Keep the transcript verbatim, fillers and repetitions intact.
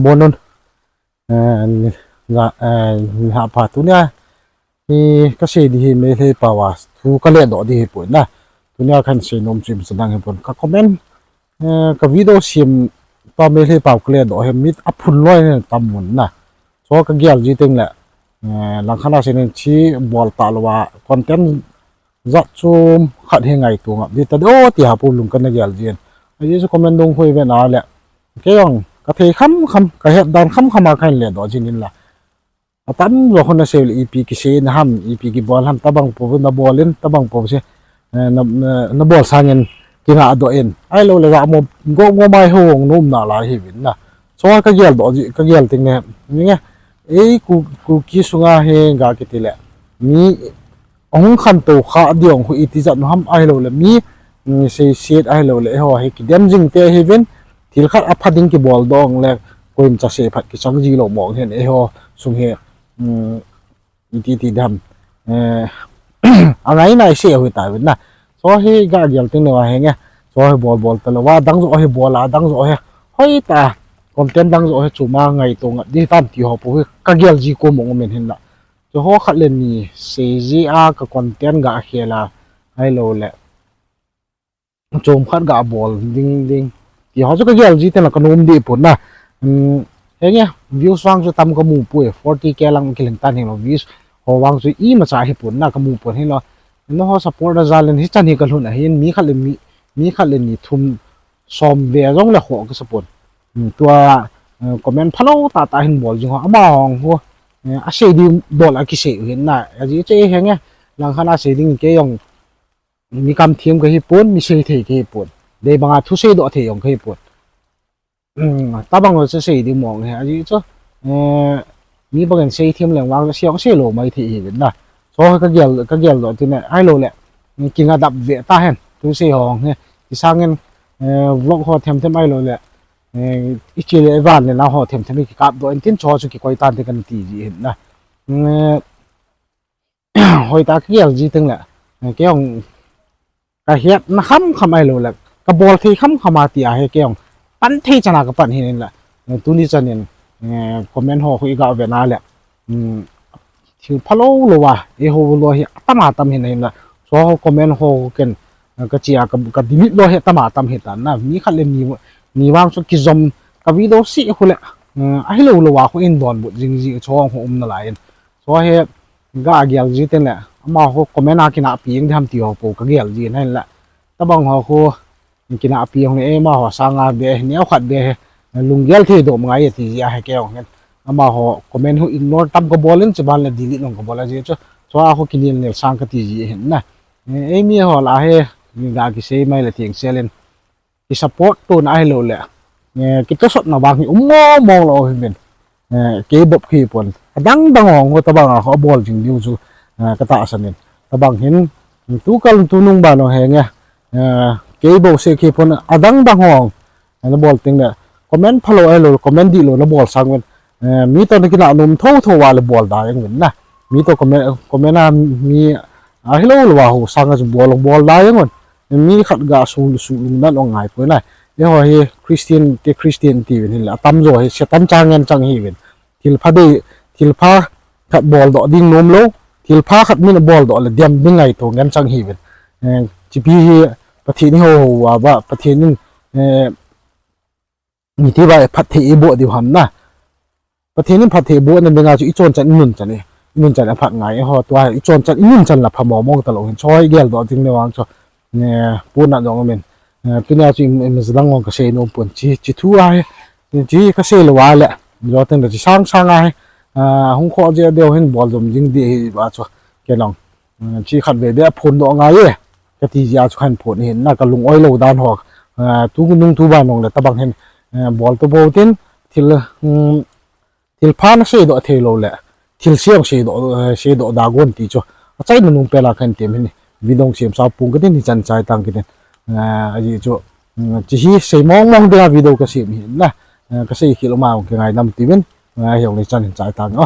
Bon un. Eh, ni, nga, eh, ni ha pa tunia. Hi kasei di hi Meitei pao a thu kaledoh di hi poi na. Tunia kahin sei nom chu imacha dang hi pon. Ka comment, eh, ka video sem pa Meitei pao kaledoh hi mi aphun loi na tam mun na. Chu kagel ji teng le, eh, langkhat a sei nin chi bol talou a content jat chom khat hi ngaito ngap di ta di o ti ha pu lung kana gel jin. Ajeh chu comment dung hoi ven a le. Kei jong kathei kham kham, kahet dan kham kham a kahin ledoh jin in la. Atam jo khun nasei le ipi kisei na ham, ipi kibol ham, tabang po nabol in, tabang po se, eh, na, na, nabol sangin kingahdoh in. Ahilou le ga mo go go mai ho jong nom nalai hi vin na. Chu kagel doh ji, kagel teng le, ni nge, ei Ku, Kuki sunga hi ga kiti le. Mi hung khantou kha di jong hu iti jat nu ham ahilou le mi, mm, seiset ahilou le eiho hi kidem jing te hi vin, thil khat apha ding kibol doh le koimacha sei phat kichang ji lou mong hin eiho sung hi, mm, iti ti dam, eh, angai nai sei hu ta vin na. Chu hi ga gel teng le va hi nge, chu hi bol bol talou va, dang jo hi bol a, dang jo hi hoi ta, content dang jo hi chom a ngaito ngap di tam ti ho pu hi kagel ji ko mong min hin la. Chu ho khat le ni sei ji a ka content ga khel a, ahilou le chom khat ga bol ding ding ti ho chu kagel ji teng la kanom di pon na. Um, henge, views vang chu tam kamu poi, forty K lang kilhing tan hi lo, views ho vang chu imacha hi pon na kamu pon hi lo. Nangho support a jal in hichan hi kalhun ahin, mi khat le mi, mi khat le ni thum som ve jong le ho kasa pon. Um, tua, eh, comment phalou tah tah hin bol jing ho, amaho ho, eh, asei di bol a kisei u hin na. Ajeh chu henge, langkhat a sei ding kei jong mi kamthim kahi pon, mi seithei kahi pon. Dei banga thusei doh thei jong kahi pon. Um, tabang lo chu sei di mong hi. Ajeh chu, eh, mi bangin seithim leng vang chu sei jong sei lou mai thei hi vin na. Chu kagel, kagel doh teng le, ahilou le, kinga dap ve ta hen. Thusei ho hi. Kisangin, eh, vlog ho them them ahilou le, eh, ichi le ivan le na ho them them kikap doh in tin chu chu kikoi tan te kan ti ji hin na. Eh, hoi ta kagel ji teng le, eh, kei jong kahet na kham kham ahilou le, kabol thei kham kham a ti a hi kei jong pan thei chan a kapan hin la, eh, tuni chan in, eh, comment ho khu iga ve na le, um, thil phalou lou a, eiho lou hi atam atam hin hin la, chu ho comment ho ken, eh, kachi a ka, ka delete lou hi atam atam hi tan na, mi khat le ni, ni vang chu kijom ka video sei khu le, eh, ahilou lou a khu in donbut jing ji chu ho um nalai in. Chu hi ga gel ji teng le, amaho comment a kinahpi jing di ham ti ho pu kagel ji na hin la. Tabang ho khu kinahpi jong le, eh, amaho sanga be, neo khat be, lunggel thei doh ngai ti ji a hi kei jong hin. Amaho comment hu ignore tam kabol in, chuban le delete jong kabol a ji chu. Chu a khu kinel nel sang kati ji hin na. Eh, eimi ho la hi, ni ga kisei mai le theng sel in. Kisupport tona ahilou le, eh, kitosot na vang hi um mong mong lou hi vin. Eh, kei bop hi pon. Adang dang ho, tabang a ho bol jing diu chu, eh, katahsan in. Tabang hin, tu kal tu nung ban henge, eh, kei bop se hi pon adang dang ho, eh, nabol teng le, comment phalou ahilou, comment dihlou nabol sang vin. Eh, mi toh nakinah nom tho tho va le bol da jeng vin na. Mi toh comment, comment a mi ahilou lou a ho sanga chu bol, bol da jeng vin. Mi khat ga su, su lung nan ong ngai poi na. Eiho hi Christian te Christian ti vin hin la. Atam jo hi Satan cha ngen chang hi vin. Thil pha dei, thil pha khat bol doh ding nom lou. Thil pha khat min bol doh le dem ding ngaito ngen chang hi vin. Eh, chipi hi Pathen in ho ho va, va, Pathen in, eh, mi ti va phatthei eiboh diu ham na. Pathen in phatthei bohna dinga chu ichon chan inun chan e. Inun chan aphat ngai e ho tua ichon chan inun chan la pha mong mong talou hin chu hi gel doh ding le vang chu. Ne, puna dong min. Eh, tunia chu im, im jlang ong kasei nom pon chi, chi thu a hi. Chi kasei lou a le. Jo teng da chi sang sang a hi. Ah, hung kho je deu hin bol dom ding di hi va chu. Kei nong. Eh, chi khat ve ve a phon doh ngai e. Kati jia chu kahin phon hin na kalung oi lou dan ho. Eh, tu nung tu ban nong le tabang hin, eh, bol to bou tin thil, hmm, thil pha nasei doh thei lou le. Thil se ong sei doh, eh, sei doh da gon ti chu. Achaina nung pela kahin tem hin. Video sem sa pung katin hichan chai tang katin. Eh, aji chu, hmm, chi hi sei mong mong dia video kasem hin na. Eh, kasei khel ma ong kingaidam ti vin. Eh, hi ong le chan hin chai tang o.